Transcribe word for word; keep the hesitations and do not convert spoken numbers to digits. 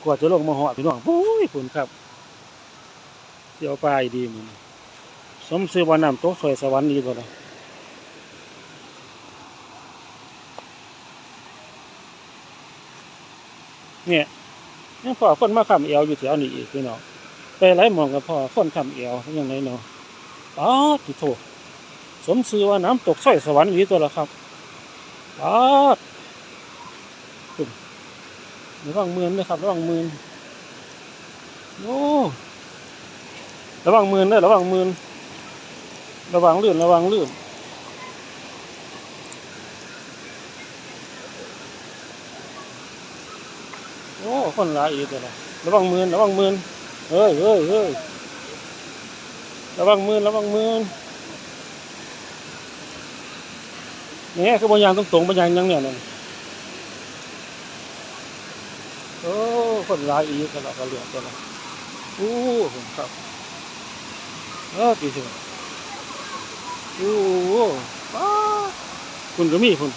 กว่าจะลงมาฮอดพี่น้อง ปุ้ย พุ้นครับ เที่ยวป่าอีดีมื้อนี้ สมชื่อว่าน้ำตกสร้อยสวรรค์อีหลีตัวละ เนี่ย ยังพ้อคนมาค้ำแอวอยู่แถวนี้อีกพี่น้อง ไปหลายหม่องก็พ้อคนค้ำแอว ยังไงเนาะ ป๊าด ติโถ สมชื่อว่าน้ำตกสร้อยสวรรค์อีหลีตัวละครับ ป๊าด ระวังหมื่นนะครับระวังหมื่น โอ้ ระวังหมื่นเด้อระวังหมื่น ระวังลื่นระวังลื่น โอ้ คนหลายอีกแล้ว ระวังหมื่นระวังหมื่น เฮ้ยเฮ้ยเฮ้ย ระวังหมื่นระวังหมื่น เนี่ย คือบ่ย่างตรงๆ บ่ย่างหยังเนี่ยนั่น โอ้ คนหลายอีกแล้วก็เหลือแต่ละ โอ้ ครับ เออ ปีเถอะ โอ้ ป๊าด คุณก็มีคุณ